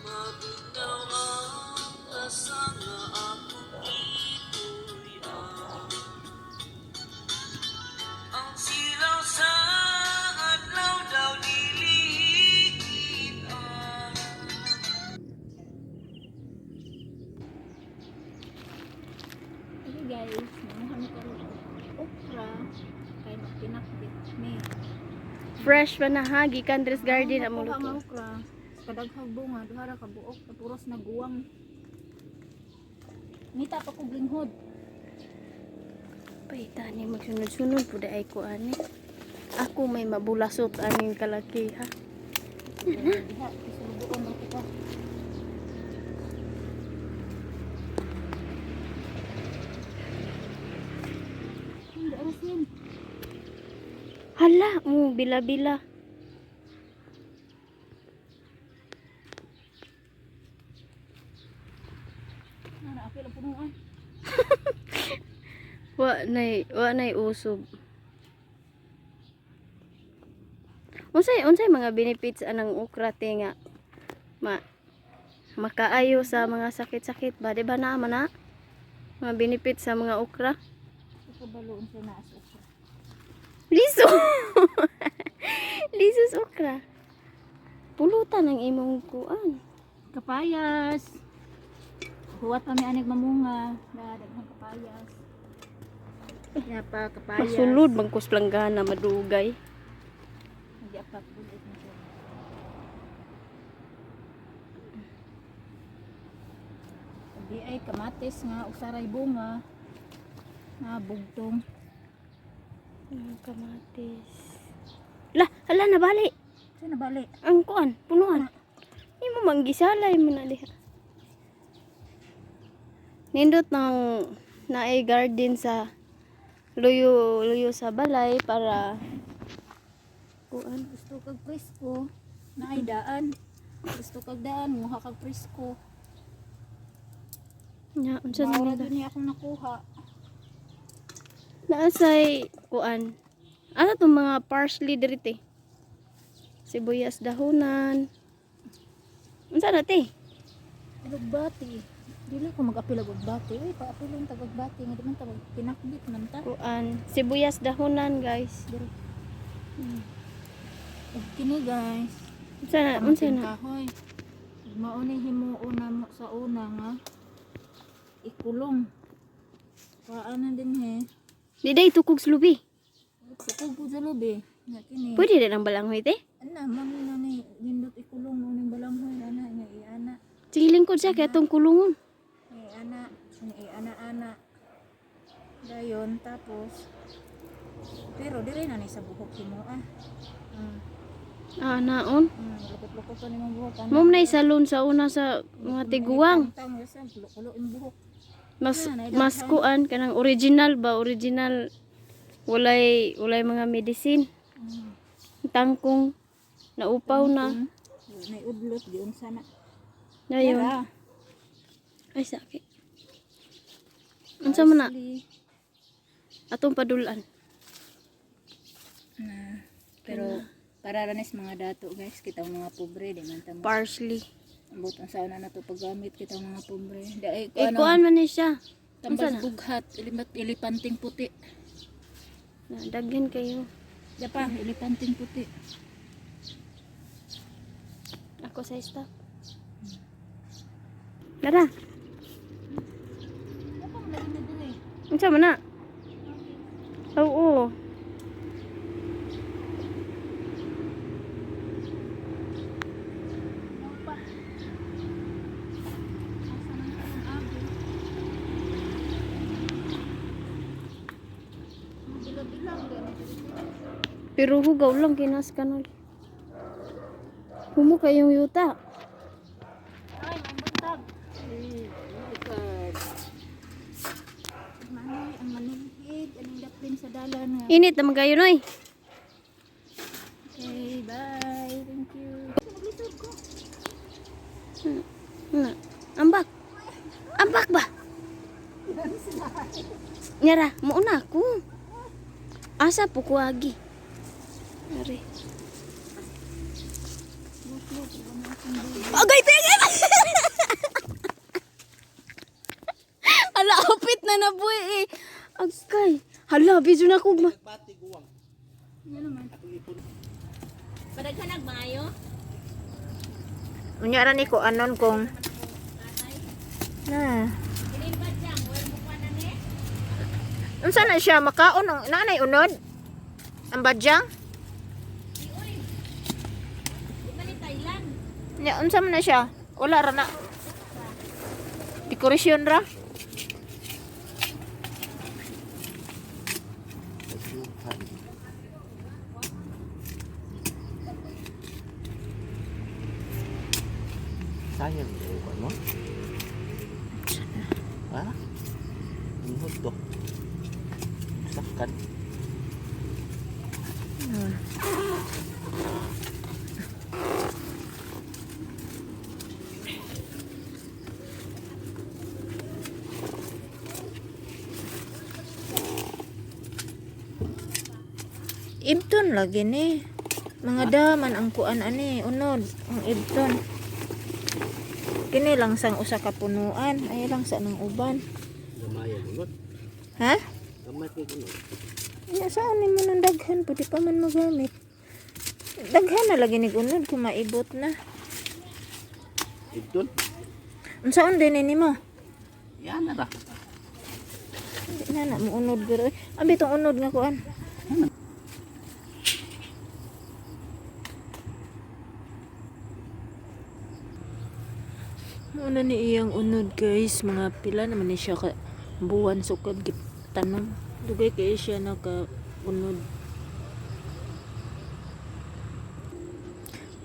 Mabugnaw ang asa nga akong gituy-an. Ang silaw sa adlaw daw dili kita. Okay guys, nanguha mi karon og okra kay magpinakbit mi. Fresh pa na ha, gikan Dres Garden Ang among nakuha nga luto. okra. Kadaghang bunga, duha ra ka buok, puros na guwang. Ngita pa kog linghod. Paita ni magsunod-sunod pud ay ko ani. Ako may mabulasot aning kalaki ha. Diha, isulubuon na kita. Hindi, arasin. Hala, mo bila-bila. Ano, apil ang punuan. Wa nay usob. Unsay mga benefits anang okra te nga ma makaayo sa mga sakit-sakit ba, di ba na man na? Mga benefits sa mga okra. Ikabalo unsa na as okra. Liso. Liso sa okra. Pulutan ang imong kuan. Kapayas. Huwat pa mi anig mamunga. Na daghang kapayas. Ya pa kapayas. Masulod bangkos planggana madugay. Hindi pa bulit na siya. Di ay kamatis nga usaray bunga na bugtong. Ang kamatis. Lah, hala nabali. Sa nabali? Ang kuan, punuan. Imo manggisalay mo na diha. Nindot ng naay garden sa luyo luyo sa balay para kuan. Gusto kag presko na ay daan. Gusto kag daan, muha kag presko. Nya, unsa Mao na ra nila? gyud ni akong nakuha. Naasay kuan. Ano tong mga parsley diri te? Sibuyas dahunan. Unsa na te? Ugbati. Dili ko mag-apil og ugbati. Uy, paapilon tag ugbati nga di man tawag pinakbit man ta. Kuan, sibuyas dahunan, guys. Diri. Ug kini guys. Unsa na? Unsa Kamuting na? kahoy. Mao ni himuon na mo sa una nga ikulong. Paana din he. Di day tukog slubi. Tukog po sa lubi. Nga kini. Pwede din ang balanghoy te. Ana man na ni nindot ikulong mo ning balanghoy ana nga iana. Sige lingkod siya kay atong kulungon. Iana, iana ana. Dayon tapos pero dire na ni sa buhok himo ah. Ah, naon. Lukot-lukot pa nimong buhok ana. Mom na salon sa una sa mga tiguang. Tang sa kulo imong buhok. Mas mas kuan kanang original ba, original walay mga medicine. Tangkong naupaw na. May udlot giunsa na. Ngayon. Tara. Ay sakit. Unsa man na Parsley. atong padulan? Na. Pero para ra nis mga dato guys, kitang mga pobre di man ta mo. Parsley. Ambot ang sauna na to paggamit kitang mga pobre. Di ay Eh kuan man ni siya. Unsa Tambas na? bughat, ilimat elipanting puti. Na daghan kayo. Di pa, elipanting puti. Ako sa staff. Tara. Unsa man na? Oo. Pero hugaw lang kinas kanol. Humo kayong yuta. Ay, may buntag. Manoy, ang manilhid, aning daplin sa dalan nga. Init naman kayo noy. Okay, bye. Thank you. Maglisod ko. Na. Ambak. Ambak ba? Nyara, muuna ako. Asa po ko agi. Ari. Agay, tingin! Hala, apit na na boy eh. Agay. Hala, video na ko. Padaghanag maayo. Unya ra ni ko anon kung na. Unsa na siya makaon ang naanay unod? Ang badyang? Nya unsa man na siya? Wala ra na. Dekorasyon ra. Sayang eh, ano? Ha? Ang to. Sakkan. Ibton lagi ni. Mga daman ang kuan ani unod ang ibton. Kini lang sang usa ka punuan, ay lang sa nang uban. Gamay ang unod. Ha? Gamay kay unod. Ya saan ni mo nang daghan pwede pa man magamit. Daghan na lagi nig unod kung maibot na. Ibton? Unsaon din ni mo? Yan na ra. Di na na mo unod pero eh. Abi tong unod nga kuan. Muna ni iyang unod guys, mga pila naman ni siya ka buwan sukad gitanong. Dugay kay siya naka unod.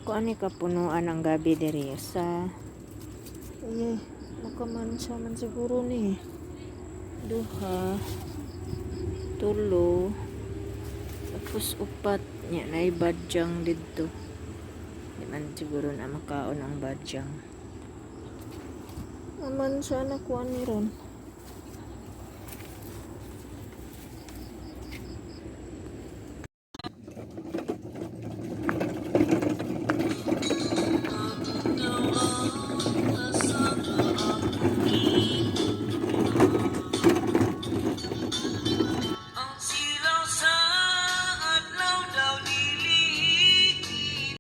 Kuan ni kapunuan ang gabi diri sa Uy, makamansa man siguro ni. Duha, tulo, tapos upat niya na badyang didto. Di man siguro na makaon ang badyang. Aman siya nakuha ni Ron.